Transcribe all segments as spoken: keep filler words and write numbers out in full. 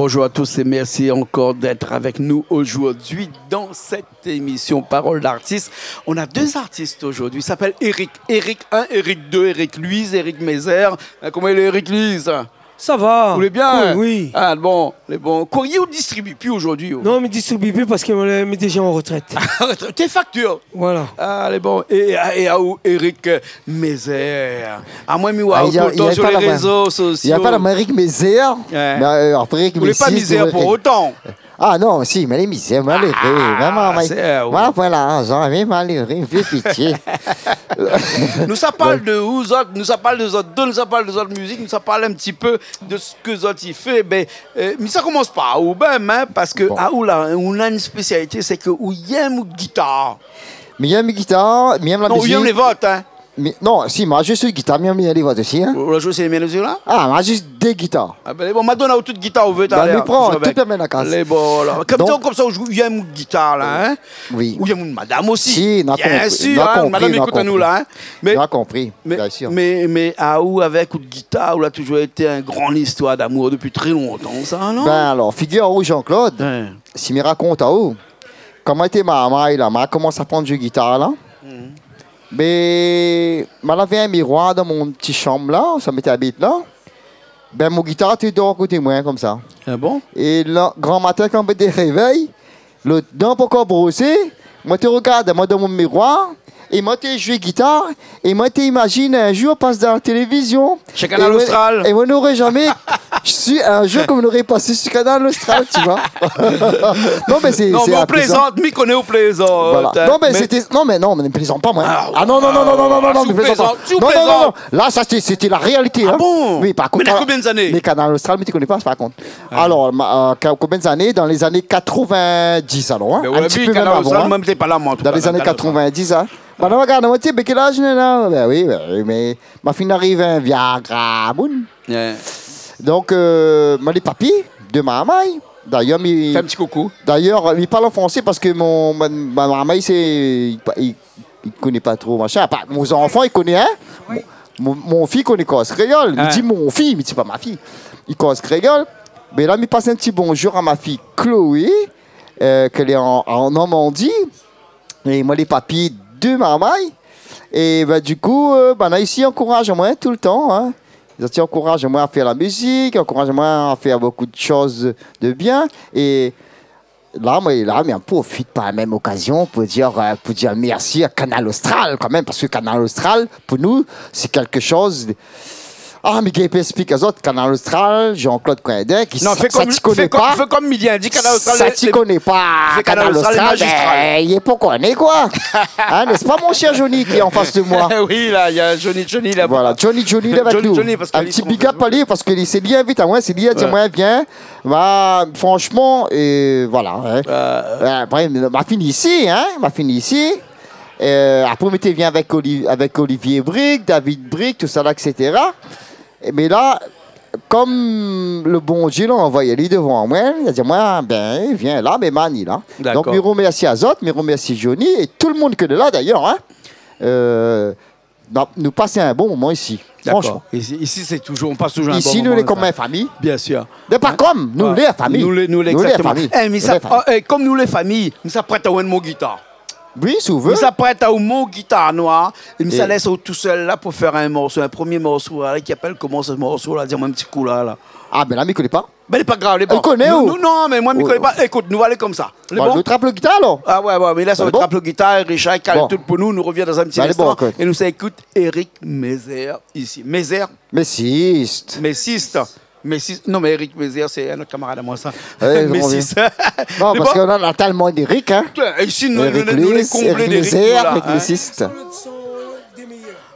Bonjour à tous et merci encore d'être avec nous aujourd'hui dans cette émission Parole d'artiste. On a deux artistes aujourd'hui. Ils s'appellent Eric. Eric un, Eric deux, Eric Louise, Eric Mézère. Euh, comment il est, Eric Louise ? Ça va ? Vous allez bien ? Cool, oui. Ah, bon, les bons. Courrier, ou distribue plus aujourd'hui, oh ? Non, mi distribui pi parske moin lé, mi lé déza an retrèt. Tes factures. Voilà. Ah, les bons. Et, et, et, ah, ou Eric, euh, Mézère. Ah, moin, mi voi aou toultan sur les réseaux sociaux. Ah, i y a, i y a pa la moin Eric Mézère. Ouais. Mé, euh, apré, Eric Mézère, sé vré ke... Ou lé pa mizèr pou otan. Ah non, si, mé lé mizèr, maléré. Ah, mé, mé, sé, euh, moin, voilà, zanmi maléré, vié pitié. Nou sa parl de ou zot, nou sa parl de zot dé, nou sa parl de zot mizik, nou sa parl in ti pé de sak zot i fé. Ben, euh, mé sa komans par ou mèm, hein, parske, bon, ah, ou la, ou na in spésialité, sé ke ou yèm out gitar. Mi yèm gitar, mi yèm la mizik. Non, ou yèm lé vot, hein. Mi, non, si, ma zoué su gitar, mi yèm lé vot osi, hein. Ou la zoué su lé mienn osi, la ? Ah, ma zoué dé gitar. Ah, ben, bon, ma done aou tout gitar ou vé talèr. Ben, mi pran tout, mé na kas. Lé bon, la. Donk, konmsa, konmsa, ou yèm gitar, la, hein. Oui. Ou yèm madam osi. Si, na konpri, na konpri. Bien sir, hein, madam i ékout anou, la, hein. Mé, na konpri, bien sir. Mé, mé, mé, ah, ou avèk out gitar, ou la touzour été in gran istoir d'amour dopi tré lontan, sa, non ? Ben, alor, figir aou, Jean-Claude, si mi rakont aou, kan moin té marmay, la, ma komans aprann zoué gitar, la. Mhm. Mé, ma lavé in miroir dan mon ti shanm la, sa mi té abit la. Ben, mon gitar té dor koté moin, konmsa. Ah bon ? É la, gran matin, kan moin té révèy, lo dan pankor brosé, moin té rogard amoin dan mon miroir, é moin té zoué gitar, é moin té imazine in zour pas dan la télévizion. Chez Kanal Austral. É moin, é moin noré zamé su in zour konm noré pasé su Kanal Austral, tu vois. Non, mé sé, non, sé mé ou plézant, mi koné ou plézant. Voilà. Non, mé sété, non, mé non, mé mi plézant pa, moin. Ah non, non, non, non, non, non, non, mi plézant pa. Si ou plézant. Non, non, non, non. La, sa, sété, sété la réalité, hein. Ah bon ? Oui, par kont, mé na konbien d'ané ? Mé Kanal Austral, mi té koné pa, par kont. Ah. Alor, ma, euh, ka-, konbien d'ané ? Dan lé zané katrovin-dis, alor, hein. Mé ou la vi Kanal Austral, moin té pa la, moin, an tou ka, Kanal Austral. Dan lé zané katrovin-dis, hein. Ba, non, rogard, moin té, mé kèl az ou néna ? Ben oui, ben oui, mé ma fine ariv in vié gramoun. Ouais. Donk, euh, moin lé papi de marmay. Dayèr, mi... Fé in ti koukou. Dayèr, mi parl an fransé parske mon, ma, ma marmay, sé, i, i, i koné pa tro, machin. Apar mon zanfan, i koné, hein. Mon, mon, mon fi i koné koz kréol. Mi di mon fi, mi di pa ma fi. I koz kréol. Mé la, mi pas in ti bonzour a ma fi Chloé, euh, k'lé an, an Normandi. É moin lé papi de marmay. É ben, du kou, euh, banna isi i ankouraz amoin toultan, hein. Zot i ankouraz amoin a fé la mizik, i ankouraz amoin a fé bonpé de shoz de bien. É la, moin, la, mi profit par la mèm okazion pou dir, euh, pou dir mèrsi a Kanal Austral, kan mèm, parske Kanal Austral, pou nou, sé kèlke shoz de, ah, mé mi pé ésplik azot, Kanal Austral, Jean-Claude Coindin, ki... Non, sa, fé sa konm, ti koné pa, fé konm Midi Indi, Kanal Austral, sa lé, ti koné pa, fé Kanal Austral, Kanal Austral, lé mazistral. Ben, i lé pou koné, koi. Hein, n'est-ce pas, mon cher Johnny, qui est en face de moi ? Oui, la, néna Johnny, Johnny, la. Voilà, Johnny, Johnny, lé avèk nou. Johnny, Johnny, parske li lé sur Facebook. In ti big up ali, parske li, sé li invit amoin, sé li la di amoin, vien. Ouais. Ba, franchement, euh, voilà, hein. Euh. Euh, apré, ma fini isi, hein, ma fini isi. Euh, apré, mi té vien avèk Oli-, avèk Olivier Brique, David Brique, tousala, et cetera. É, mé la, konm lo Bondié la anvoy ali dovan moin, li la di amoin, ben, vien la, mé ma ni la. Dakor. Donk, mi romèrsi azot, mi romèrsi Johnny é tout lo moun ke lé la, dayèr, hein. Euh, non, nou pas in bon moman isi, franchement. Dakor. Isi, isi, sé touzour, nou pas touzour in bon moman, sa. Isi, nou lé konm in fami. Bien sir. Mé pa konm, nou lé fami. Nou lé, nou lé, égzaktoman. Nou lé fami. Eh, mé sa, nou lé fami. Oh, eh, konm nou lé fami, mi sa prèt aou in mo gitar. Oui, si ou vé. Mi sa prèt aou mon gitar noir, é mi sa lès aou tousèl la pou fé in morso, in promié morso la, ki apèl koman, se morso la ? Di amoin in ti kou la, la. Ah, ben la, mi koné pa. Ben, lé pa grav, lé bon. Ou koné, ou ? Nou, nou, non, mé moin, mi koné pa. Ékout, nou alé konmsa. Lé bon ? Bon, nou trap lo gitar, alor ? Ah ouais, ouais, mé la, nou trap lo gitar, é Richard i kal tout pou nou, nou revien dan in ti instan, é nou sa ékout Eric Mézère isi. Mézère ? Mésiste. Mésiste. Mésiste. Non, mé Eric Mézère, sé in ot kamarad amoin, sa. Ouais, Mésiste. Mé bon. Non, parske nou na tèlman d'Eric, hein. Isi, nou, nou, nou lé konblé d'Eric, nou, la, hein. Eric Louis, Eric Mésiste.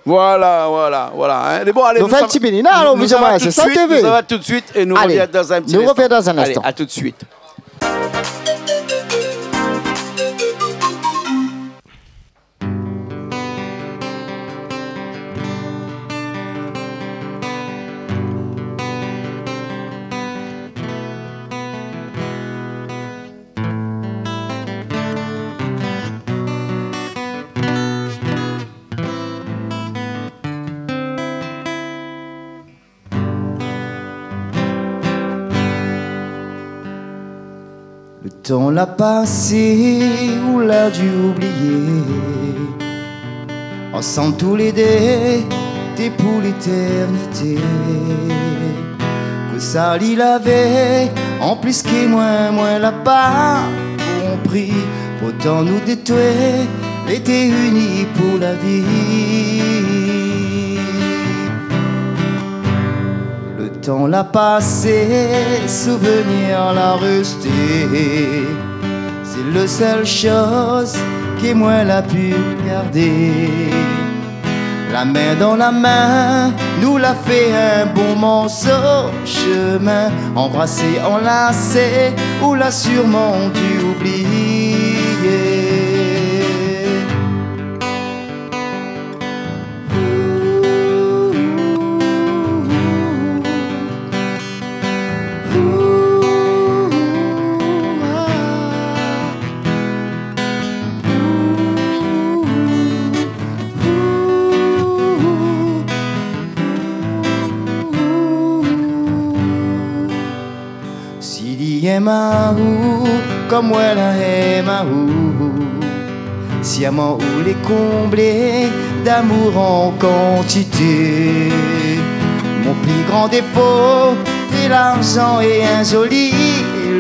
Voilà, voilà, voilà, hein. Mé bon, alé, nou fé in ti bénina, alor, nou sava tout de suit, nou sava tout de suit é nou revien dan in ti instan. Alé, nou revien dan in instan. Alé, à tout de suite. Tan la pasé, ou la di oublié. Ansanm toulédé, té pou létèrnité. Kosa li lavé, an plis ke moin, moin la pa konpri. Poutan nou dé toué, lété ini pou la vi. Le tan la pasé, souvenir la résté. Sé le sèl shoz ke moin la pu gardé. La min dan la min, nou la fé in bon morso shemin. Anbrasé, anlasé, ou la sirman di oublié. Si li èm aou, konm moin la èm aou, sirman ou lé konblé d'amour an kantité. Mon pli gran défo, sé larzan é in zoli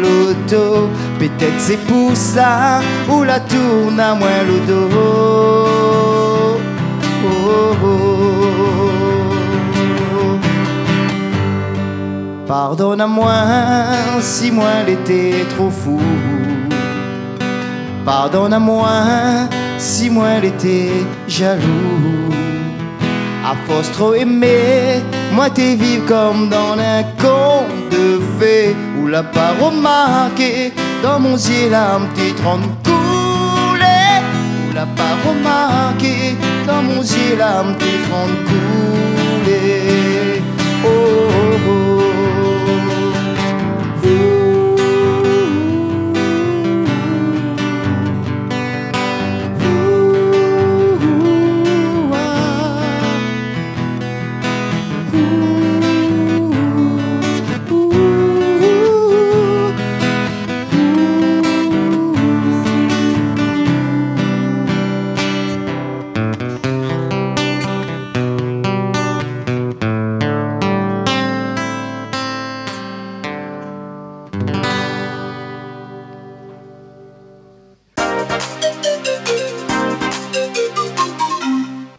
loto. Pétèt sé pou sa ou la tourn amoin le do. Oh, oh, oh. Pardonn amoin si moin lété tro fou. Pardonn amoin si moin lété jalou. Afors tro émé, moin té viv konm dan in kont de fé. Ou la pa romarké, dan mon zié larm té trann koulé. Ou la pa romarké, dan mon zié larm té trann koulé. Oh, oh, oh.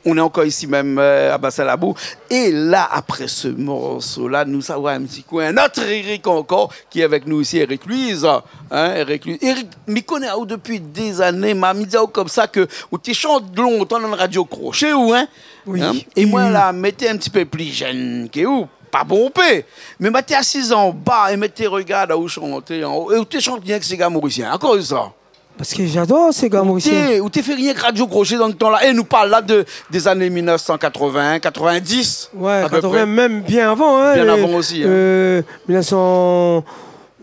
Nou lé ankor isi mèm, euh, a Bassin Labou. É la, apré se morso-la, nou sava in ti kou in ot Eric ankor, ki lé avèk nou isi, Eric Luiz. Hein, Eric Luiz. Eric, mi koné aou dopi dé zané, ma mi di aou konmsa ke ou té shant lontan dan Radio Crochet, ou, hein ? Oui. Hein ? É moin, la, mi té in ti pé pli jenn ke ou, pa bonpé. Mé ma té asiz anba é mi té rogard aou shanté anlèr. É ou té shant rienk séga morisien. Akoz sa ? Parske j'adore séga morisien. Ou té, ou té fé rienk Radio Crochet dan tan-la. É nou parl la de, dé zané mil nèf san katrovin, katrovin-dis, a pé pré. Ouais, katrovin, mèm bien avan, hein, bien avan osi, hein. Euh, mil nèf san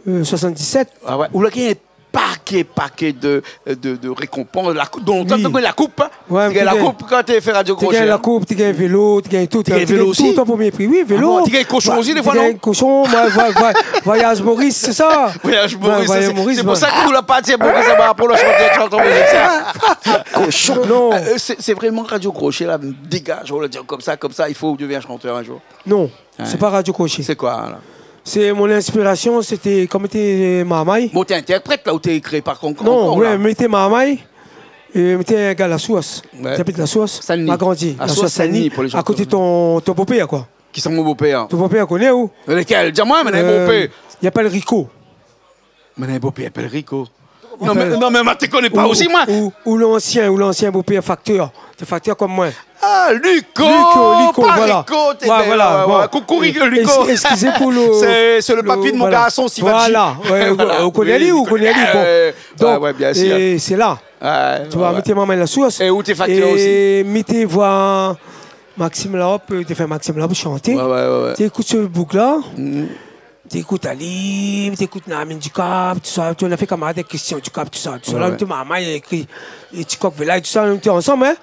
soisann-dis-sèt. Ah ouais. Ou la gingn paké, paké de, de, de rékonpans. La koup, donk, ou la gingn la koup, hein. Ouais, té gingn la koup kan té fé Radio Crochet, hein. Té gingn la koup, té gingn vélo, té gingn tout, hein. Té gingn vélo osi ? Té gingn tout an promié pri. Oui, vélo. Ah bon, té gingn koshon osi, défoi, non ? Té gingn koshon, ouais, ouais, ouais. Voyage Maurice, sé sa ? Voyage Maurice, ouais, sé, Maurice, sé pou sa ke nou la parti Maurice, sa va aprann shant, shant an morisien. Koshon. Non. Euh, sé, sé vréman Radio Crochet la dégaz aou, la di konmsa, konmsa, i fo ou devien shanteur in zour. Non, sé pa Radio Crochet. Sé koi, la ? Sé mon inspirasion, sété kan mi té marmay. Bon, ou té intèrprèt, la, ou té ékri par kont, ankor, la. Non, ouais, mi té marmay. É mi té in gars La Source. Ouais. J'habite La Source. Saint-Denis. Ma grandi La Source, Saint-Denis, pou lé jan ki koné. À côté ton, ton beau-père, quoi. Kisa, mon beau-père ? Ton beau-père, ou koné, ou ? Lékèl ? Di amoin, mi néna in beau-père. Euh, i apèl Rico. Mi néna in beau-père i apèl Rico. Non, mé, non, mé ma té koné pa osi, moin. Ou, ou l'ansien, ou l'ansien beau-père facteur. Té facteur konm moin. Ah, Luco, Luco, Luco, pa voilà. Rico, té bien, ouais, voilà, ouais. Coucou, Luco. Excusez pour le, sé, sé le papi de mon garson, Sivaldi. Voilà, ouais, ou koné ali, ou koné ali, bon. Euh, ouais, bien sûr. Donk, é sé la. Ouais, ouais. Tu vois, mi té marmay La Source. É ou té facteur osi. É mi té voi Maxime Laop, euh, té fé Maxime Laop shanté. Ouais, ouais, ouais, ouais. Té ékout se boug-la. Mhm. Té ékout ali, té ékout Narmine Ducap, tousa. Té, nou la fé kamarad avèk Christian Ducap, tousa, tousa. Ouais, ouais. La, nou té marmay, ékri, é Tikok Vela, tousa, nou té ansanm, hein.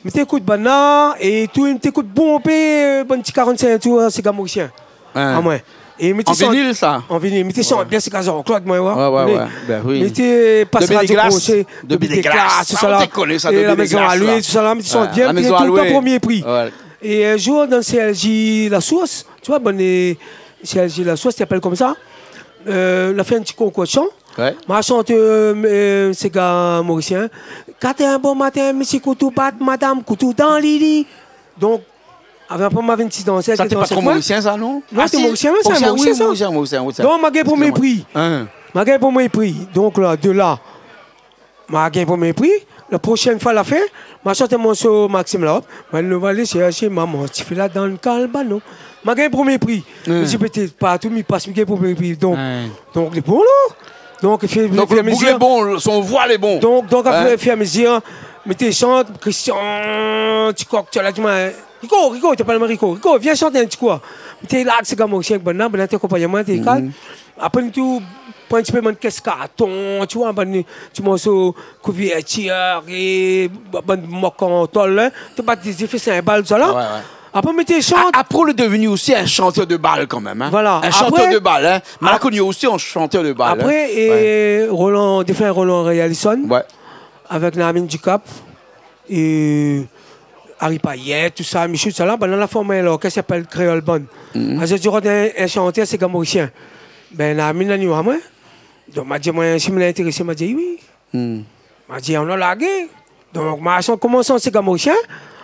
Mi té ékout banna é tou, mi té ékout bonpé, euh, bann ti karant-sink tour, séga morisien. Hein. Amoin. É mi té shant an vinil, sa ? An vinil. Mi té shant bien, sé kaz Jean-Claude, moin, ouais. Ouais, ouais, ouais. Ben oui. Mi té pas Radio Crochet, Debut des Glaces. Debut des Glaces, tout sa la. Sa, ou té koné sa, Debut des Glaces, la. É La Maison à Louis, tout sa la, mi té shant bien, mi té toultan promié pri. Ouais. É in zour, dan C L J La Source, tu vois, bann, euh, C L J La Source, té apèl konmsa, euh, la fé in ti konkour de shan. Ouais. Ma shant, euh, euh, séga morisien. Katé in bon matin, mésyé Koutou bat madam Koutou dan lili. Donk, apré, ma vinn ti dansé. Sa té pa tro morisien, sa, non ? Non, sé morisien, oui, morisien, morisien, morisien. Donk, ma gingn promié pri. Hein. Ma gingn promié pri. Donk la, de la, ma gingn promié pri. La proshèn foi, la fé, ma shant in morso Maxime Laop. Ma nou va alé shèrshé maman, ti fé la dan kal banon. Ma gingn promié pri. Hein. Mi di pétèt partou mi pas, mi gingn promié pri. Donk, donk, lé bon, la. Donk, fé, fé amizir. Donk, le boug lé bon, son voi lé bon. Donk, donk, fé, fé amizir, mi té shant, Christian, ti kok, ti la, di amoin, Rico, Rico, té apèl amoin Rico. Rico, vien shant in ti kou. Mi té la, sé gamo, sé bann la, bann la té akonpagn amoin, té kal. Apré, nou tou pran in ti pé bann kès karton, tu vois, bann ti morso kouvèrtir, é bann mok an tol, hein. Té pa dé zéfé sinbal, sa la. Ouais, ouais. Apré, mi té shant. A-, apré, ou lé devenu osi in shantèr de bal kan mèm, hein. Voilà. In shantèr de bal, hein. Apré, ma la koni osi in shantèr de bal, hein. Apré, é Roland, défin Roland Réalisson, avèk Narmine Ducap, é Harry Payet, tout sa, Michou, tout sa la, bann la la form in lorkès i apèl Kréol Band. Azot i rod in, in shantèr, séga morisien. Ben, Narmine la ni oir amoin. Donk, ma di amoin, si mi lé intérésé, ma di, oui. Ma di, anon largé. Donk, ma shant, komans shant séga morisien.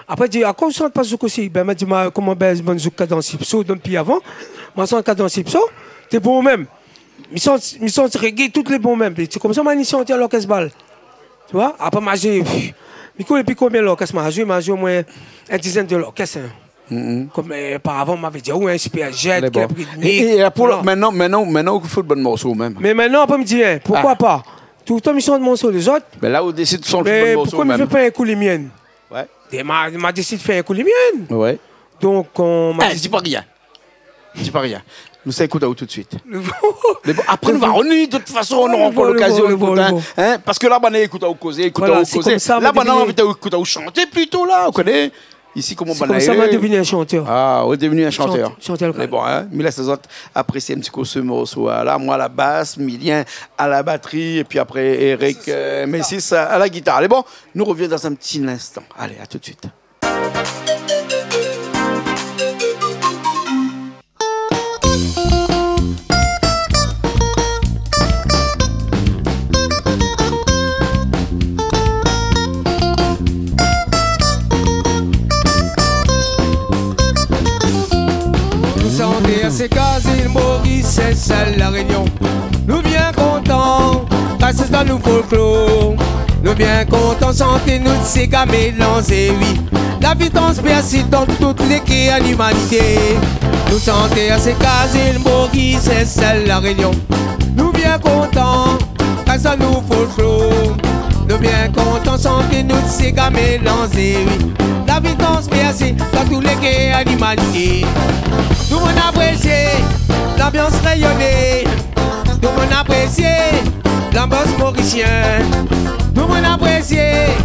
Apré, di, akoz ou shant pa zouk osi ? Ben, ma di, ma, koman, ben, bann zouk Kadans Ipso, donk, pi avan, ma shant Kadans Ipso, té bon mèm. Mi shant, mi shant reggae, tout lé bon mèm. É sé konmsa, ma ni shanté an lorkès bal. Tu vois ? Apré, ma zoué, pff, mi koné pi konbien lorkès ma zoué, ma zoué omoin in dizèn de lorkès, hein. Kom, euh, oparavan, ma vé di, ou in Super Jet, Club Rythmique. É, é apré, voilà. Mintnan, mintnan, mintnan, ou fé bann morso mèm. Mé mintnan, apré, mi di, hein, poukoi pa ? Toultan, mi shant morso lézot. Mé la, ou désid shant bann morso mèm. Mé poukoi mi fé pa in kou lé mienn ? Ouais. É ma, ma désid fé in kou lé mienn. Ouais. Donk, on m'a... Eh, di pa rien. Di pa rien. Nou sa ékout aou tout suit. Mé bon, apré, nou va revni, de tout fason, nou nora ankor lokazion d'ékout, hein. Parske la, banna i ékout aou kozé, ékout aou kozé. La, banna i anvi ékout aou shanté plito, la, ou koné. Isi, koman banna i... Sé konmsa ma devni in shantèr. Ah, ou devni in shantèr. Shantèr, shantèr lokal. Mé bon, hein, mi lès azot apresié in ti kou se morso, hein. La, moin a la bas, Milien a la batri, épi apré, Eric, euh, Messis a, a la gitar. Alé, bon, nou revien dan in ti linstan. Alé, a tout suit. Nou shanté séga, zil Moris, Sésèl, La Rényon. Nou bien kontan, pas dan nou folklor. Nou bien kontan shanté nout séga mélanzé, oui. La vi transpersi dan tout lé kèr limanité. Nou shanté séga, zil Moris, Sésèl, La Rényon. Nou bien kontan, pas dan nou folklor. Nou bien kontan shanté nout séga mélanzé, oui. La vi transpersi dan tout lé kèr limanité. Tout moun apresié, lanbians réyoné. Tout moun apresié lanbians morisien. Tout moun apresié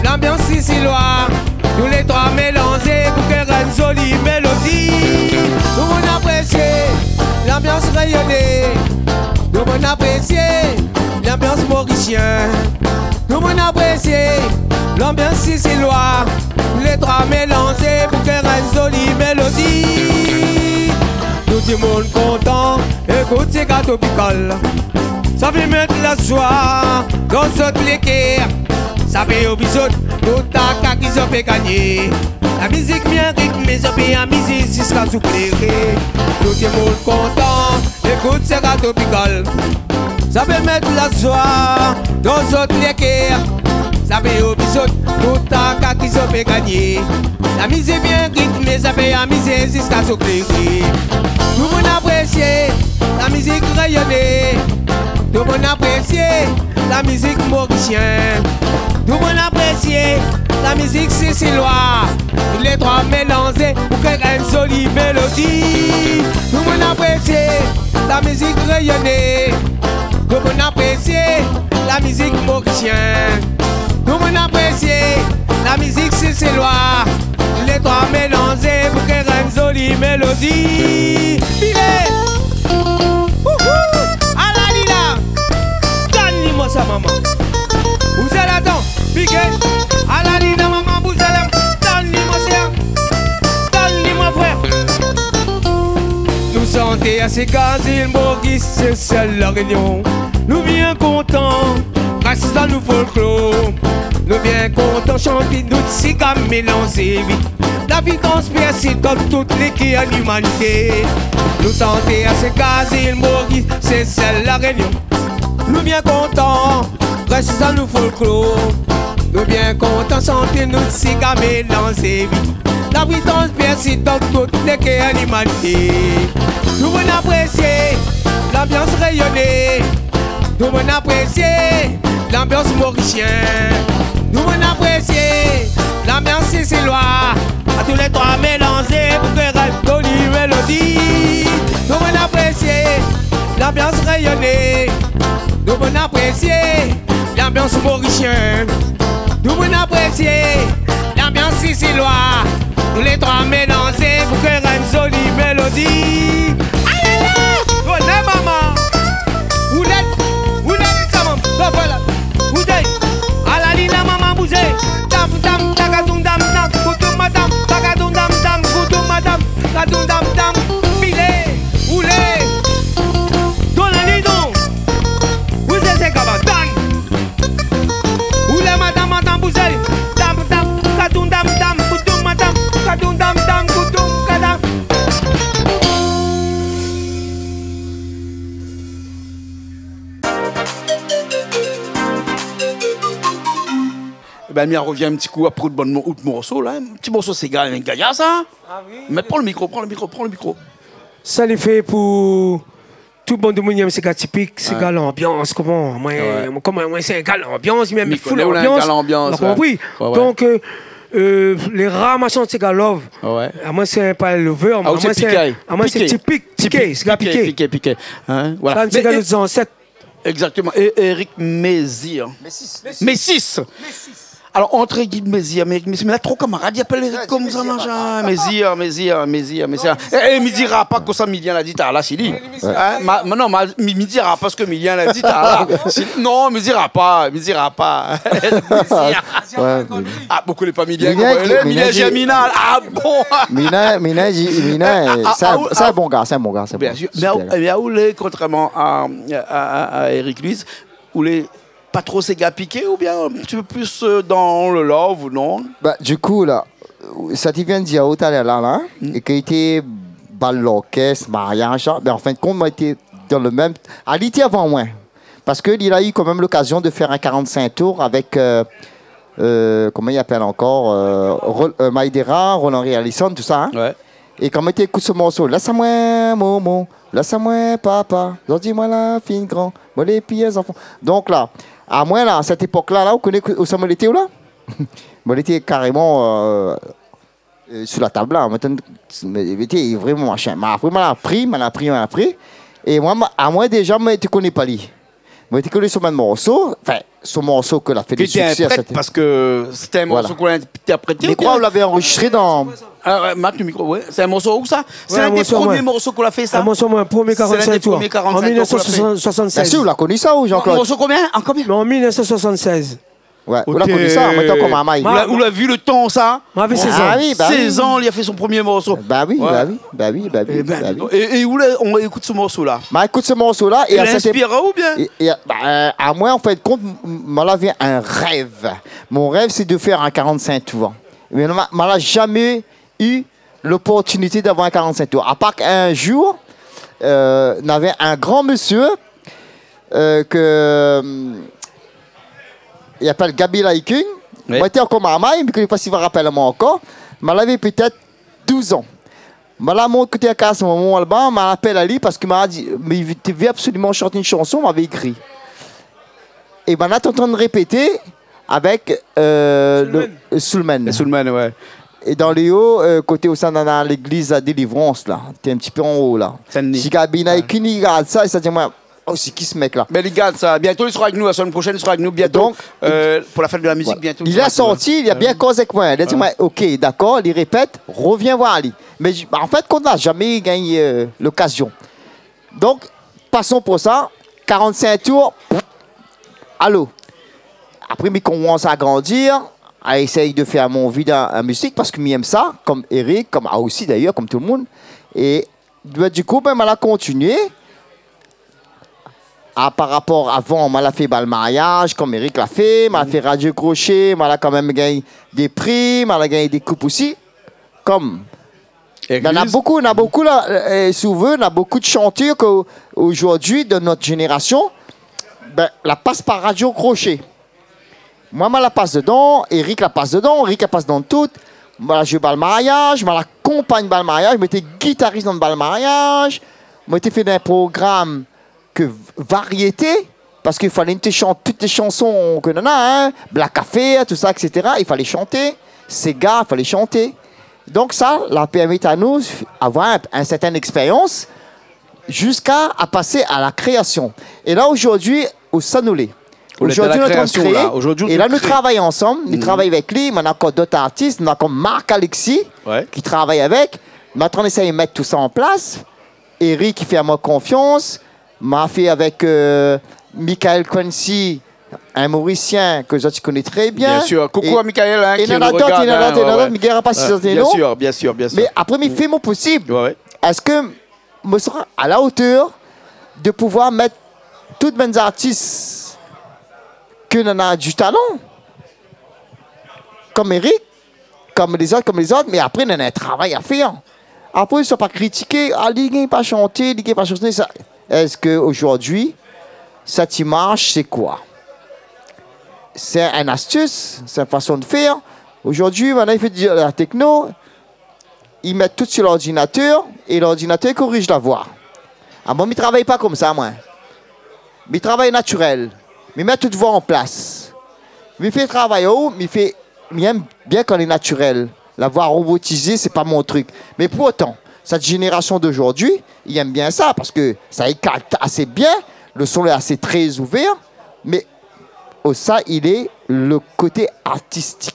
lanbians sésélois. Tout lé troi mélanzé pou kréé in zoli mélodi. Tout moun apresié lanbians réyoné. Tout moun apresié lanbians morisien. Tout moun apresié lanbians sésélois. Tout lé troi mélanzé pou kréé in zoli mélodi. Tout demoun kontan, ékout séga tropikal. Sa vé mèt la zoi dan zot lé kèr. Sa vé oubli zot tout traka ki zot pé gagné. La mizik bien ritmé, zot pé amizé ziska zot pléré. Tout demoun kontan, ékout séga tropikal. Sa vé mèt la zoi dan zot lé kèr. Sa vé oubli zot tout traka ki zot pé gagné. La mizik bien ritmé, zot pé amizé ziska zot pléré. Tout moun apresié la mizik réyoné. Tout moun apresié la mizik morisien. Tout moun apresié la mizik sésélois. Tout lé troi mélanzé pou kréé in zoli mélodi. Tout moun apresié la mizik réyoné. Tout moun apresié la mizik morisien. Tout moun apresié la mizik sésélois. Tout lé troi mélanzé pou kréé in zoli mélodi. Filé Ou sèl adan, piké, ala li la manman, bouzé la, donn li mon sèr, donn li mon frèr. Nou santé a Séga, zil Moris, Sésèl, La Rényon. Nou bien kontan, gras a nou folklor. Nou bien kontan shanté nout séga mélanzé vit. La vi transpèrsé dan tout lé kèr limanité. Nou santé a Séga, zil Moris, Sésèl, La Rényon. Nou bien kontan, gras a nou folklor. Nou bien kontan shanté nout séga mélanzé vit. La vi transpèrsé dan tout lé kèr limanité. Nou bann aprésié lanbians rényoné. Nou bann aprésié lanbians morisien. Nou bann aprésié lanbians séseloi. A tou lé troi mélanzé pou kré in zoli mélodi. Nou bann aprésié lanbians rényoné. Nou bann aprésié lanbians morisien. Nou bann aprésié lanbians séseloi. Tou lé troi mélanzé pou kré in zoli mélodi. Alala! Bonè manman! Ou lé, ou lé, sa manman. Bon, voilà. Ou lé. Ala li la manman, bouzé. Tam, tam, takadoum, dam, dam, koutoum, madam. Takadoum, dam, dam, koutoum, madam. Takadoum, dam, dam. Filé. Ou lé. Donn ali don. Ou sé, sé kaba. Donn. Ou lé madam, madam, bouzé. Dam, dam, kadoum, dam, dam, koutoum, madam. Kadoum, dam, dam, koutoum, kadam. Ében, mi arvien in ti kou apré out bann mo-, out morso la, in ti morso séga, in gayar sa. Ah oui. Mé pran lo mikro, pran lo mikro, pran lo mikro. Sa li fé pou tout bann domoun i yèm séga tipik, séga lanbians, koman, moin, moin, sé in gars lanbians, mi yèm foul lanbians. Ou lé in gars lanbians, ou la konpri. Ouais, ouais. Donk, euh, euh, lé rar moin i shant séga love. Ouais. Amoin sé pa love, amoin sé piké. Amoin sé tipik, tipik, séga piké. Piké, piké. Hein, voilà. Sa sé séga nout zansèt. Exactement. É Eric Mézir. Mésis. Mésis. Alor, antré Guy Mézir, mé, mé, mé la, tro kamarad i apèl Eric konmsa, machin. Mézir, Mézir, Mézir, Mézir. É, é, mi dira pa kosa Milien la di talèr la, si li. Hein, ma, ma, non, ma, mi, mi dira pa sak Milien la di talèr la. Si, non, mi dira pa, mi dira pa. Mézir. Ouais, mé ah, ou koné pa Milien, Milien koman i lé, Milien Germinal. Ah bon ? Milien, Milien, Milien, ah, ah, sé in bon gars, sé in bon gars, sé in bon gars. Bien sûr. Mé, mé ou lé, kontrèrman a, a, a, a Eric Luiz, ou lé pa tro séga piké oubien in ti pé plis, euh, dan lo love ou non ? Bah, du coup, la, sa ti vien dir talèr la, la, é ke li té bal lorkès, mariaz, sa, mé an fin de kont, moin té dan lo mèm, ah, li té avan moin. Parske li la u kan mèm lokazion de fèr in quarante-cinq tours avèk, euh, euh, koman i apèl ankor, euh, Ro-, euh, Maïdera, Roland Réalisson, tousa, hein. Ouais. É kan moin té ékout se morso, lès amoin, momon, lès amoin, papa, zordi moin la fine gran, moin lé pi in zanfan. Donk la, amoin la, sèt épok la, la, ou koné ousa moin lété ou la ? Moin lété karéman, euh, euh, sou la tab la, moin té, moin té vréman machin. Moin la pri, moin la pri, moin la pri. É moin, moin, amoin déza, moin té koné pa li. Moin té koné son bann morso, anfin, son morso ke la fé dé suksé a sèt épok. Li lété in prèt parske sété in morso k'ou la intèrprété oubien ? Mé koi, ou lavé anrozistré dan... Ah ouais, mat lo mikro, ouais. Sé in morso ou sa ? Sé in dé promié morso k'ou la fé, sa ? In morso, moin, promié quarante-cinq tours. Sé in dé promié quarante-cinq tours k'ou la fé. An mil nèf san soixante-seize. Bien sûr, ou la koni sa, ou, Jean-Claude ? Morso konbien ? An konbien ? Mé an mil nèf san soixante-seize. Ouais, ou la koni sa, moin té ankor marmay. Ou la, ou la vi lo tan sa ? Moin lavé seize an. Ah oui, bah oui. Seize an, li la fé son promié morso. Bah oui, bah oui, bah oui, bah oui. É bin, dis donk. É, é ou la, ou ékout se morso la. Moin ékout se morso la, é... Li la inspir aou oubien ? É, é, bah, euh, amoin, an fin de kont, m-, moin lavé in rèv. Mon rèv, sé de fèr in quarante-cinq tours. Mé moin, moin la zamé u loportinité d'avoir in quarante-cinq tours. Apar k'in zour, euh, navé in gran mésyé, euh, ke, euh, i apèl Gaby Laikung. Oui. Moin té ankor marmay, mé ke li fé si va rapèl amoin ankor. Moin lavé pétèt douz an. Moin la mont koté la kaz momon laba, moin la apèl ali parske moin la di, mé li té vé absoliman shant in shanson, moin lavé ékri. É moin la té antrin répété avèk, euh, Soulman. Soulman. Soulman, ouais. É dan lé o, euh, koté ousa néna légliz la Délivrans la, té in ti pé anlèr la. Saint-Denis. Ziska Bina i kini gard sa, é sa di amoin, oh, sé ki se mèk la ? Bin, li gard sa. Bientôt, li sera avèk nou. La semaine prochaine, li sera avèk nou. Bientôt, donk, euh, pou la fèt de la mizik, ouais, bientôt li sera avèk nou. Li la sorti, li la bien koz avèk moin. Li la di amoin, OK, dakor, li répèt, rovien voir ali. Mé, an fèt, nou la zamé gingn, euh, lokazion. Donk, pason pou sa, quarante-cinq tours, Alor, apré, mi komans a grandir, a éséy de fé mon vi dan la mizik, parske mi èm sa, kom Eric, kom, a, osi dayèr, kom tout le moun. É, ben, dikou, ben, ma la kontinié. A, par rapor avan, ma la fé bal mariaz, kom Eric la fé, ma la fé Radio Crochet, ma la kanmèm gingn dé pri, ma la gingn dé koup osi. Kom Égliz. Néna bonpé, néna bonpé la, euh, si ou vé, néna bonpé de shantèr ke, zordi, dan nout zénérasion, ben, la pas par Radio Crochet. Moin, ma la pas dedan, Eric la pas dedan, Eric la pas dan tout. Ma la zoué bal mariaz, ma la konpagn bal mariaz, moin té gitaris dan bal mariaz, moin té fé dé program ke v-, variété, parske falé nou té shant tout lé shanson ke nou néna, hein, Black Affair, tout sa, et cetera. I falé shanté, séga, falé shanté. Donk sa la pèrmèt anou avoir in, in sèrtin ékspérians ziska a pasé a la kréasion. É la, zordi, ousa nou lé ? Zordi, nou lé dan la kréasion, la. Zordi, nou kré. É la, nou travay ansanm, nou travay avèk li, mé nou néna ankor dot artis, nou néna ankor Marc Alexis, ouais, ki travay avèk. Nou lé antrin d'éséy mèt tout sa an plas. Eric i fé amoin konfians, ma fé avèk, euh, Michael Quincy, in Morisien ke zot i koné trè bien. Bien sûr. Coucou à Michael, hein, qui nous regarde, hein, ouais, ouais. É néna dot, néna dot, néna dot, mi gingn pa sité non. Bien sûr, bien sûr, bien sûr. Mé apré, mi fé mon posib. Ouais, ouais. Èske moin sra a la otèr de pouvoir mèt tout bann artis ke néna du talan, kom Eric, kom lézot, kom lézot, mé apré, néna in travay a fèr. Apré, sa pa kritiké, a, li gingn pa shanté, li gingn pa shanté, sa. Èske zordi, sèt imarsh, sé koi ? Sé in astis, sé in fason de fèr. Zordi, mintnan, i fé de la tekno, i mèt tout si lordinatèr, é lordinatèr i koriz la voi. A, moin, mi travay pa konmsa, moin. Mi travay natirèl. Mi mèt tout voi an plas. Mi fé travay, o, mi fé, mi èm bien kan lé natirèl. La voi robotizé, sé pa mon trik. Mé pourtan, sèt zénérasion d'ozordi, i èm bien sa, parske sa i kap asé bien, le son lé asé trè ouvèr, mé ousa i lé le koté artistik.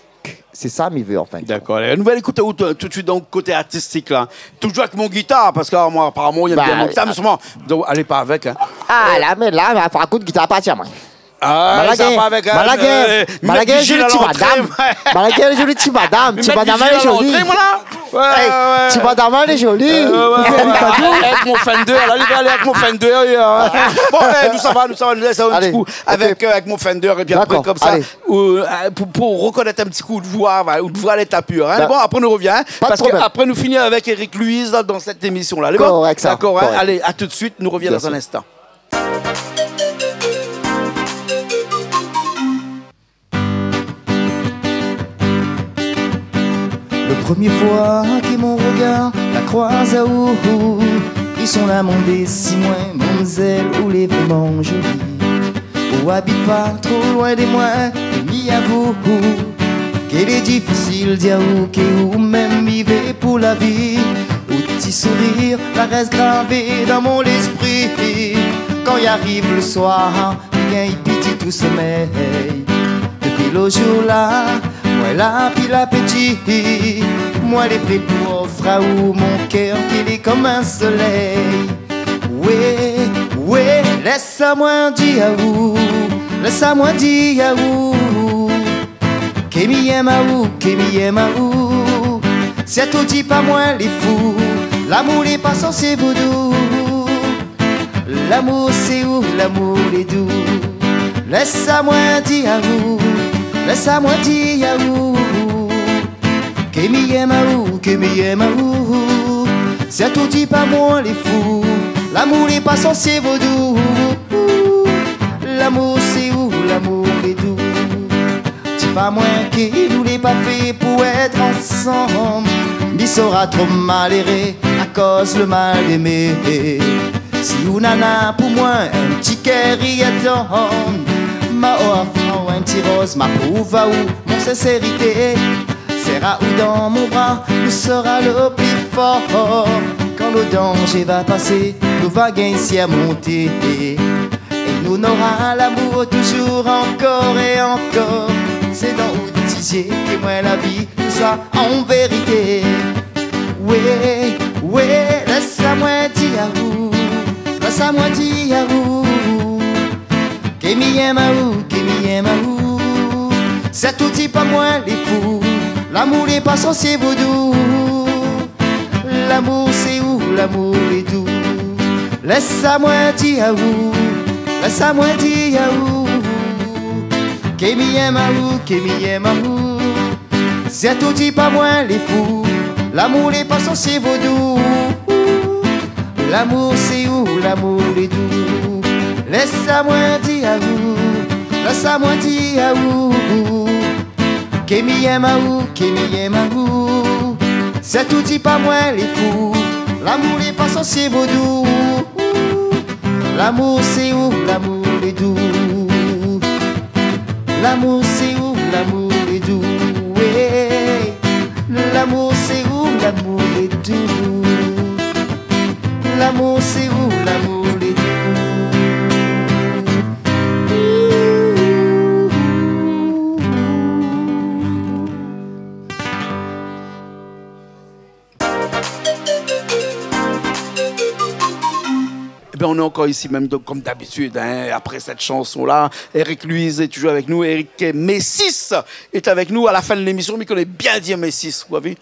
Sé sa mi vé, anfin. Dakor. Alé, nouvèl ékout, ou, tout de suite, donk, koté artistik, la. Toujour avèk mon gitar, parske, a, moin, aparaman, i èm bien mon gitar, mé solman, donk, alé pa avèk, hein. A, la, mé la, la, par kont, gitar pa tien, moin. A, sa va avèk, hein, euh, mèt vigil à l'entrée. Mé la gingn zoli ti madam. Mé la gingn zoli ti madam. Ti madam, lé zoli. Mèt vigil à l'entrée, moin, la. Ouais, ouais, ouais. Ti madam, lé zoli. Euh, ouais, ouais, ouais. Avèk mon Fender, la, li va alé avèk mon Fender, hein. Bon, eh, nou sava, nou sava, nou lès in ti kou avèk, euh, avèk mon Fender, épi apré, konmsa, ou, euh, pou, pou rekonèt in ti kou out voi, voilà, out voi lé tapir, hein. Bon, apré nou revien, hein, parske apré nou fini avèk Eric Louise, la, dan sèt émision-la. Alé, bon ? Korèk, sa. Dakor, hein. Alé, a tout de suite, nou revien dan in instan. Le premié foi ke mon regar la kroiz aou, i son la mandé si moin, mamzèl, ou lé vréman zoli. Ou abit pa tro loin de moin, é mi avou ke lé difisil di aou ke ou mèm i vé pou la vi. Out ti sourir la rès gravé dan mon léspri. Kan i ariv le soir, mi gingn piti tout somèy. Dopi le jour-la, moin la pi lapéti. Moin lé pré pou ofr aou mon kèr ki lé konm in solèy. Wé, wé, lès amoin di aou, lès amoin di aou ke mi èm aou, ke mi èm aou. Si atou di pa moin lé fou, lamour lé pa sansé vodou. Lamour sé ou, lamour lé dou. Lès amoin di aou, lès amoin di aou ke mi èm aou, ke mi èm aou. Si atou di pa moin lé fou, lamour lé pa sansé vodou. Lamour sé ou, lamour lé dou. Di pa moin ke nou lé pa fé pou èt ansanm. Mi sra tro maléré akoz le mal émé. Si ou néna pou moin in ti kèr i atann, ma ofr aou in ti roz, ma prouv aou mon sinsérité. Sèr aou dan mon bra, nou sra le pli for. Kan le danzé va pasé, nou va gingn sirmonté. É nou nora lamour toujour ankor é ankor. Sé dan out ti zié ke moin la vi, tousa an vérité. Wé, wé, lès amoin di aou, lès amoin di aou ke Ke mi yèm aou, ke mi yèm aou. Sèt ou di pa mwin lé fou. Lamour lé pa sorsié vodou. Lamour sé ou, lamour lé dou. Lès amwin di aou, lès amwin di aou. Ke mi yèm aou, ke mi yèm aou. Sèt ou di pa mwin lé fou. Lamour lé pa sorsié vodou. Lamour sé ou, lamour lé dou. Lès amwin di aou, lès amwin di aou. Ke mi yèm aou, ke mi yèm aou. Sèt ou di pa mwin lé fou. Lamour lé pa sorsié vodou. Lamour sé ou, lamour lé dou. Lamour sé ou, lamour lé dou, wé. Lamour sé ou, lamour lé dou. Lamour sé ou, lamour lé dou. Ében, nou lé ankor isi mèm, donk, kom dabitid, in, apré sèt shanson-la, Eric Louise lé toujour avèk nou. Eric Messis lé avèk nou. A la fin de lémisyon, mi koné bien dir Messis, ou la vi ?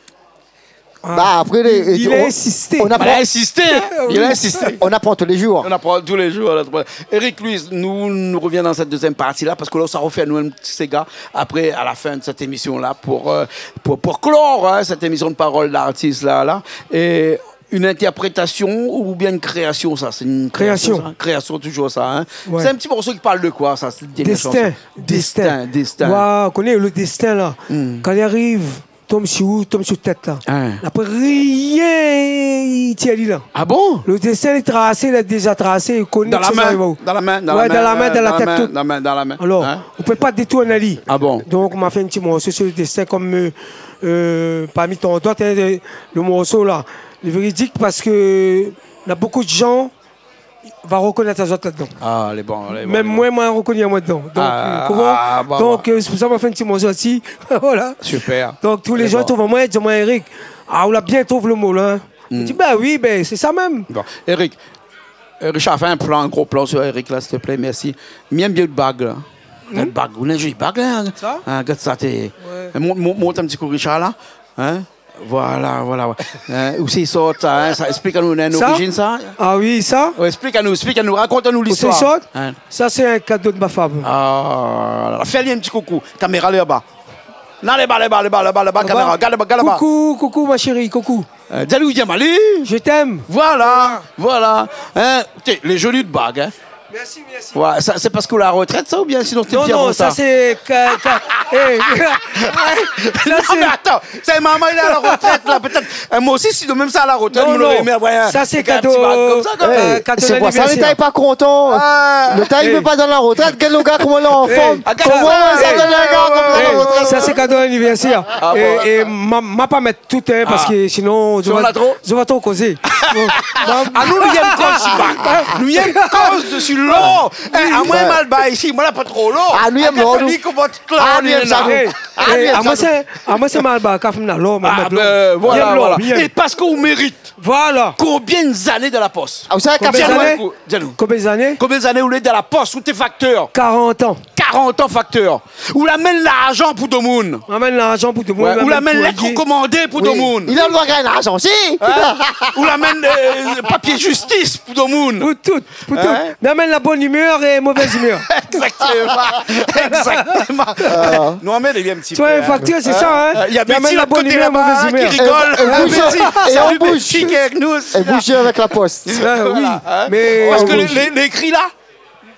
Ah, ba, apré, lé, li, li la insisté. Li la insisté, in ? Li la insisté. Oui. Nou aprann tou lé jour. Nou aprann tou lé jour, la. Eric Louise, nou, nou rovien dan sèt dézyèm parti-la, parske la, sa rofé anou in ti séga. Apré, a la fin de sèt émisyon-la, pou, eu, pou, pou klor, in, sèt émisyon de Parole d'artiste la, la, é in intèrprétasyon oubien in kréasyon, sa ? Sé in kréasyon, sa ? Kréasyon. Kréasyon, toujour sa, in ? Wé. Sé in ti morso ki parl de koi, sa, sèt dèrnié shanson ? Dèstin. Dèstin, dèstin. Dèstin. Waouh, ou koné le dèstin la. Hmm. Kan li ariv, tonm si ou, tonm si out tèt la. In. Apré, rien i tir ali la. Ah bon ? Le dèstin lé trasé, li la déza trasé, li koné sak i ariv aou. Dan la min, dan la min, dan la min, dan la tèt, tout. Wé, dan la min, dan la min, dan la min. Alor, ou pé pa détourn ali. Ah bon ? Donk, ma fé in ti morso si le dèstin, kom, eu, eu, parmi tant d'ot, in, le, le morso la, lé véridik, parske na bonpé de jan va rokonèt azot ladan. Ah, lé bon, lé bon, lé bon. Mèm mwin, mwin la rokoné amwin ladan. Donk, ah, eu, ou konpran ? Ah, ba, donk, ba, eu, sé pou sa ma fé in ti morso osi. Voilà. Super. Donk, tout lé jan i trouv amwin, i di amwin, Eric, ah, ou la bien trouv le mo la, in. Hmm. Mi di, bin oui, bin, sé sa mèm. Bon, Eric, eu, Richard, fé in plan, in gro plan sur Eric la, s'il te plaît, mèrsi. Mi yèm bien out bag la. Hmm ? Out bag, ou néna in zoli bag la, in. Sa ? In, gard sa, té. Wé. Mont, mont, mont in ti kou Richard la. In ? Voilà, voilà, wé. In, ousa i sort sa, in, sa, ésplik anou, néna in orijin sa ? Ah oui, sa ? Wé, ésplik anou, ésplik anou, rakont anou listoir. Ousa i sort ? In ? Sa sé in kado de ma fanm. Ah, la, la. Fé ali in ti koukou. Kaméra lé laba. Non, lé ba, lé ba, lé ba, lé ba, laba, kaméra. Gard laba, gard laba. Koukou, koukou, ma chérie, koukou. Eu, di ali ou yèm ali. Je t'aime. Voilà, voilà. In, té, lé zoli out bag, in. Mèrsi, mèrsi. Wé, sa, sé parske ou lé a la rotrèt, sa, oubien sinon té bien konmsa ? Non, non, sa sé ka-, ka-, é, sa sé... Non, mé atann, sé momon, li lé a la rotrèt la, pétèt. Eu, mwin osi, si domin mi sava a la rotrèt, mwin noré èmé avoir in, in ti bag konmsa, koi. Non, non, sa sé kado, eu, kado d'anivèrsèr. Sé pou sa, lé tay pa kontan. Ah. Lé tay i vé pa donn la rotrèt, gard le gars koman lé an form. É, gard sa. Koman sa, é, donn le gars konmsa la rotrèt ? Sa sé kado d'anivèrsèr. Ah bon, dakor. É, é ma, ma pa mèt tout, in, parske sinon, si nou na tro, zot va tro kozé. Bon, ba... Ah, nou, nou yèm koz isi, ba. Nou yèm koz dési lor. É, amwin, Malbar isi, mwin la pa tro lor. Ah, nou yèm lor, nou. Koman tout lor, nou yèm sa, nou. É, amwin sé, amwin sé Malbar, kafé na lor, mé... Ah, bin, voilà, voilà. É parske ou mérit. Voilà. Konbien zané dan la pos ? Ah, ou sa, kafé na lor. Konbien zané ? Di anou. Konbien zané ? Konbien zané ou lé dan la pos, ou té faktèr ? Karant an. Karant an faktèr. Ou la amenn larzan pou domoun. Amenn larzan pou domoun, wé, ou la amenn lèt rokomandé pou domoun. Li la doi gingn larzan osi. In ? Ou la amenn, eu, papié zistis pou domoun. Pou tout, pou tout. In ? Li amenn la bone imèr é mové imèr. Exactement. Exactement. Nou amenn in ti pé, in. Ou oi, in faktèr, sé sa, in. Eu, néna Betty, lot koté laba, ki rigol. É, é, é Betty, é an boush. Salut Betty, ki lé avèk nou osi. É boush avèk la pos. Ah, oui. Voilà, in. Mé parske lé, lé, lé ékri la,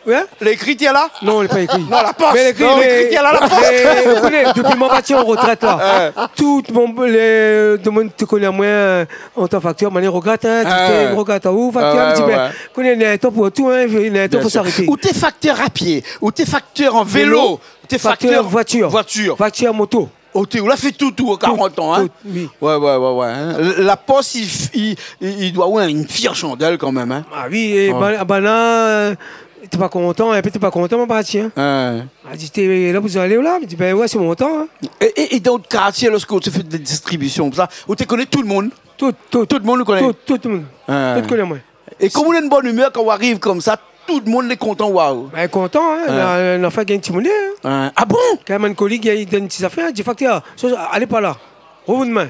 Hein ? Lé ékri, té la ? Non, lé pa ékri. Non, la pos. Mé lé ékri, non, lé ékri, té la, la pos. Mé, ékout, dopi moin parti an rotrèt la, tout mon, lé, domoun té koné amoin, euh, an tan faktèr, moin i rogrèt, hein, tout i rogrèt, ah, ou faktèr, mi di, bin, koné, néna in tan pou tout, hein, néna in tan fo s'arété. Bien sûr. Ou té faktèr a pié, ou té faktèr an vélo, ou té faktèr voitir. Voitir. Faktèr moto. Oté, ou la fé tout, tout, karant an, hein. Tout, oui. Ouais, ouais, ouais, ouais, hein. La pos, i, i, i, i doi, ouais, in fièr shandèl kan mèm, hein. Ah oui, é banna, banna, euh, té pa kontan, épi té pa kontan, moin parti, hein. Ouais. A di, té la pou alé la, mi di, bin ouais, sé mon tan, hein. É, é, é dan out kartié, lorsk ou té fé dé distribision, sa, ou té koné tout domoun ? Tout, tout. Tout domoun ou koné ? Tout, tout domoun. Ouais. Tout koné amoin. É koman ou lé an bone imèr kan ou ariv konmsa, Tout demoun lé kontan, waouh. Bin, kontan, hein, la, la fé gingn ti moné, hein. Hein. Ah bon ? Kan mélankolik, li donn ti zafèr, di faktèr, sa, sa, alé par la. Rovien domin.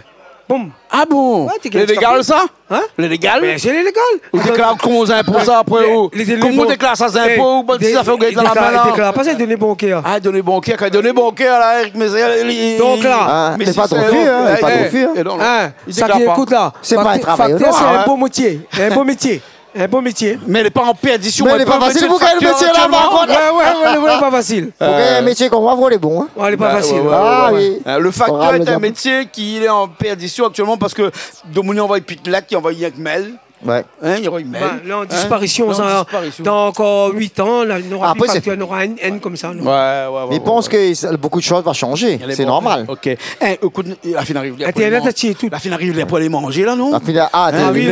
Boum. Ah bon ? Ouais, té gingn ti zafèr. Lé légal, sa ? Hein ? Lé légal ? Bin, sé légal. Ou déklar konbien zinpo sa, apré, ou, koman ou déklar sa, zinpo, ou bann ti zafèr ou gingn dan la min, la ? Déklar pa sa, doné bankèr. Ah, doné bankèr, kan doné bankèr, la, Eric, mé sé, li, li, donk la, mé lé pa tro fé, hein, lé pa tro fé, hein. Eh, non, non. Hein, sa ki ékout la. Sé pa in travay, non, hein. Faktèr, sé in bon métié. In bon métié. In bon métié. Mé lé pa an pèrdision, mé lé pa fasil pou gingn faktèr métié la, par kont. Ouais, ouais, ouais, ouais, pa fasil. Pou gingn in métié konm moin, fo lé bon, hein. Ouais, lé pa fasil. Ouais, ouais, ouais. Ah oui. Euh, le facteur est un métier qui est en perdition actuellement parce que domoun i anvoy pi lèt, i anvoy rienk mail. Ouais. Hein, i anvoy mail. Bin, la, an disparision, sa, dan ankor uit an, la, nora pi faktèr, nora inn, inn konmsa, non ? Ouais, ouais, ouais. Mé mi pans ke sa, bonpé de shoz va shanjé. Sé normal. Ok. Eh, ékout, la fine ariv lèr pou alé manjé. Internet la tié tout. La fine ariv lèr pou alé manjé la, non ? La fine, ah, oui,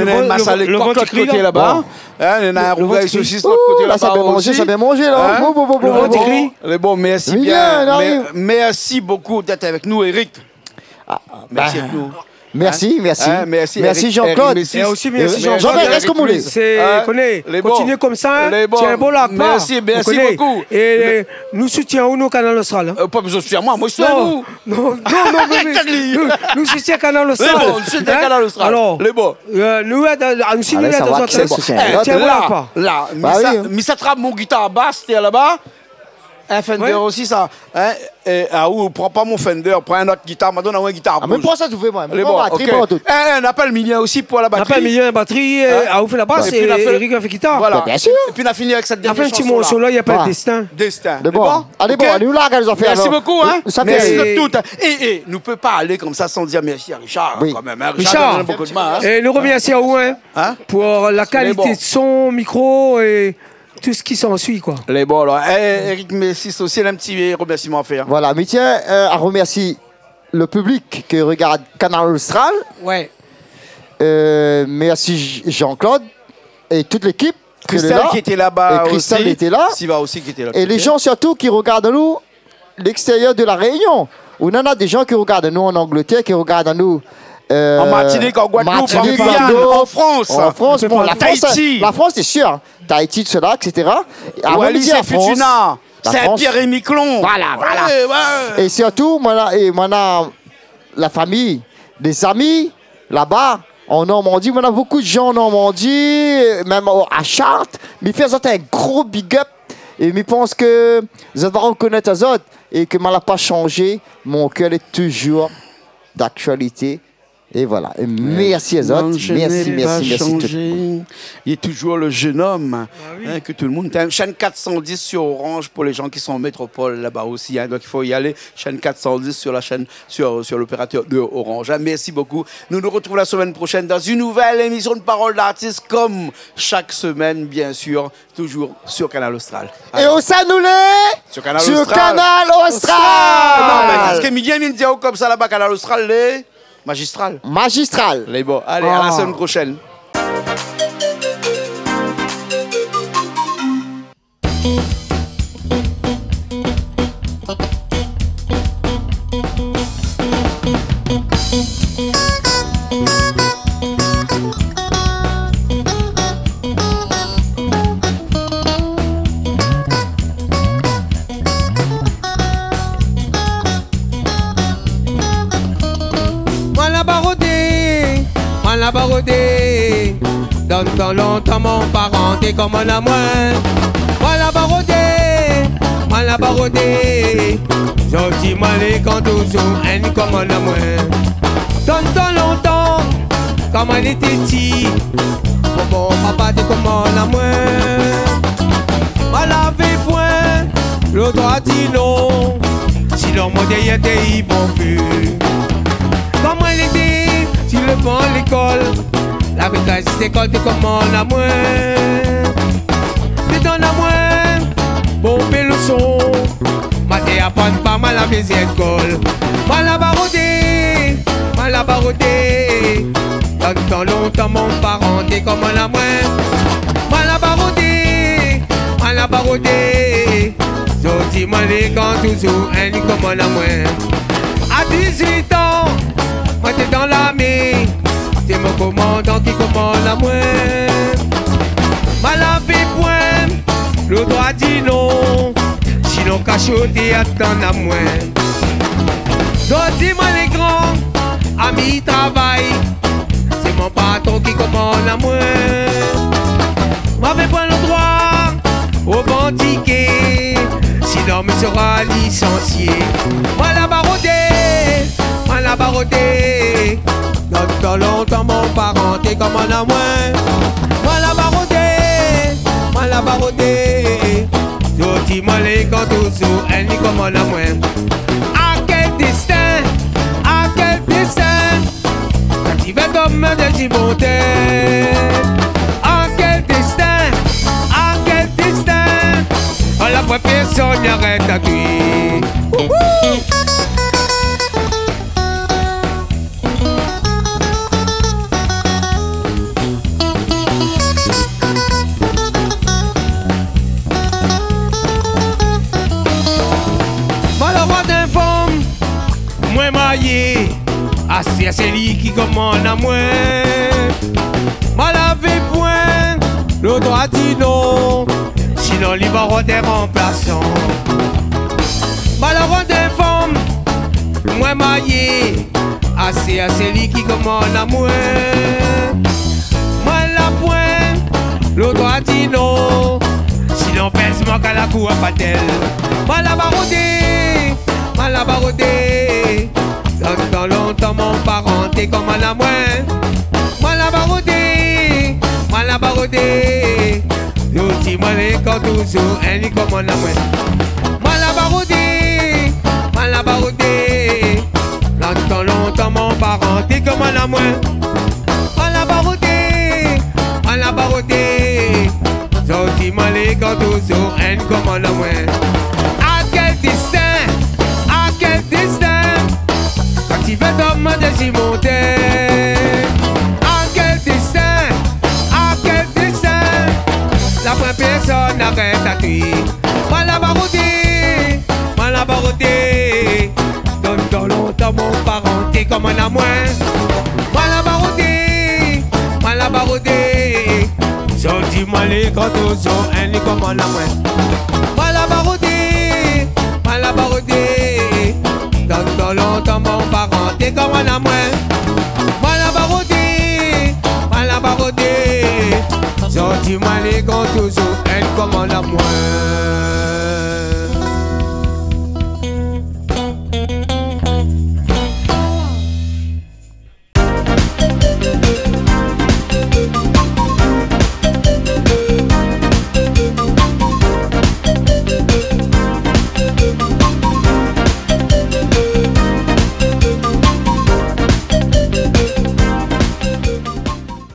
lo vant i kri la. Hein, néna in rougay sosis lot koté laba osi. Ouh, la, sa i pé manjé, sa i pé manjé la. Hein ? Lo vant i kri. Lé bon, mèrsi bien. Mèrsi bokou d'èt avèk nou, Eric. Ah, mèrsi. Hein ? Mèrsi, mèrsi. Hein, mèrsi, Jean-Claude. Mèrsi Eric Messis. É osi mèrsi Jean-Claude. Jean-Claude, èske ou lé... Sé, koné, kontinié konmsa, hein. Lé bon. Tienbo la, mèrsi, mèrsi bokou. É nou soutien aou, nou, Kanal Austral, hein. Euh, pa bezoin soutien amoin, moin soutien aou. Non, non, non, mé nou, nou soutien Kanal Austral. Lé bon, nou soutien Kanal Austral. Hein ? Alor, lé bon. Euh, nou, euh, nou, si nou, alé, sa va, tanzantan, sé bon. Tienbo la, mi sa trap mon gitar bas, té laba. In Fender osi, sa. Hein ? É, ah, ou pran pa mon Fender, pran in lot gitar, ma donn aou in gitar bouz. Ah, mé pran sa, tout fé, moin. Lé bon, ok. Pran batri, pran tout. Eh, eh, na apèl Milien osi pou la batri. Na apèl Milien, batri, euh, ah, ou fé la bas, é Eric va fé gitar. Voilà. Bien sûr. Épi, nou la fini avèk sèt dèrnièr shanson la. Na fé in ti morso la, i apèl Destin. Destin. Lé bon. Alé, bon, alé, ou la, gard, zafèr la. Mèrsi bokou, hein. Mèrsi de tout, hein. É, é, nou pé pa alé konmsa san dir mèrsi à Richard, kan mèm, hein. Richard, donn anou in bon kou d'min, hein. É nou romèrsi aou, hein, pou la kalité de son, mikro é tout sak i ansui, koi. Lé bon, alor. Eh, Eric Messis osi, in ti romèrsiman a fèr. Voilà, mi tien, euh, a romèrsié le piblik ki rogard Kanal Austral. Ouais. Euh, mèrsi J-, Jean-Claude é tout lékip ki lé la. Christelle ki té laba osi. É Christelle té la. Siva osi ki té la. É lé jan sirtou ki rogard anou lékstérièr de La Rénion. Ou néna dé jan ki rogard anou an Anglétèr, ki rogard anou, euh, an Martinik, an Gwadloup, an Giyane, an Frans, an Frans, bon, la Frans, Tahiti. La Frans, sé sir, hein. Tahiti, tout sa, et cetera. Wallis é Futuna, Saint-Pierre-et-Miquelon. Voilà, voilà. Ouais, ouais. É sirtou, moin la, é moin la la fami, dé zami laba, an Normandi, moin néna bokou de jan an Normandi, mèm o, a Chartres, mi fé azot in gro big up, é mi pans ke zot va rokonèt azot, é ke moin la pa shanjé, mon kèr lé toujour d'aktualité, é voilà. É mèrsi azot, mèrsi, mèrsi, mèrsi tout. Li lé toujour le jeune homme, hein, ke tout le moun èm. Chaîne quatre cent dix sur Orange pou lé jan ki son an métropol laba osi, hein. Donk i fo alé, chaîne quatre cent dix sur la chaîne sur, sur l'opérateur de Orange. Hein, merci beaucoup. Nous nous retrouvons la semaine prochaine dans une nouvelle émission de Parole d'artiste, comme chaque semaine, bien sûr, toujours sur Kanal Austral. É ousa nou lé ? Sur Kanal Austral. Sur Kanal Austral. Non, mé parske Milien i vien dir konmsa laba, Kanal Austral lé magistral. Magistral. Lé bon. Allez, à la semaine prochaine. Moin la barodé, moin la barodé. Dan tan lontan, mon paran té komann amoin. Moin la barodé, moin la barodé. Zordi moin lé kan touzour inn i komann amoin. Dan tan lontan, kan moin lété ti, mon bon papa té komann amoin. Moin lavé poin lo droi di non. Si lor mon dèrièr té i bon pu. Kan moin lété ti, lo ban lékol, la métrès lékol té komann amoin. Té donn amoin bonpé loson. Moin té aprann pa moin lavé zékol. Moin la barodé, moin la barodé. Dan tan lontan, mon paran té komann amoin. Moin la barodé, moin la barodé. Zordi moin lé kan touzour inn i komann amoin. A dizuit an, moin té dan larmé. Sé mon komandan ki komann amoin. Moin lavé poin lo droi di non. Sinon kashoté atann amoin. Zordi moin lé gran, ami travay. Sé mon patron ki komann amoin. Moin la pwin lo droi rovandiké, sinon mi sra lisansié. Moin la barodé, moin la barodé. Dan tan lontan mon paran té komann amoin. Moin la barodé, moin la barodé. Zordi moin lé kan touzour, èl i komann amoin. A kèl déstin, a kèl déstin. Kan ti vé konm dé zimonté. A kèl déstin, a kèl déstin. Ala pwin pèrsone i arèt a toi. Wouhou. Moin la roi dé fanm, moin marié. Asté a sé li ki komann amoin. Moin lavé pwin lo droi di non, sinon li va rod in ranplasan. Moin la rod in fanm, moin marié. Asté a sé li ki komann amoin. Moin la pwin lo droi di non, sinon pèrsone ka la kour a patèl. Moin la barodé, moin la barodé. Dan tan lontan mon paran té komann amoin. Moin la barodé, moin la barodé. Zordi moin lé kan touzour, èl i komann amoin. Moin la barodé, moin la barodé. Dan tan lontan mon paran té komann amoin. Moin la barodé, moin la barodé. Zordi moin lé kan touzour, èl i komann amoin. A kèl déstin, a kèl déstin. Kan ti vé konm dé zimonté. A kèl déstin, a kèl déstin. La pwin pèrsone i arèt a toi. Moin la barodé, moin la barodé. Dan tan lontan mon paran té komann amoin. Moin la barodé, moin la barodé. Zordi moin lé kan touzour, èl i komann amoin. Moin la barodé, moin la barodé. Dan tan lontan mon paran té komann amoin. Moin la barodé, moin la barodé. Zordi moin lé kan touzour, èl i komann amoin.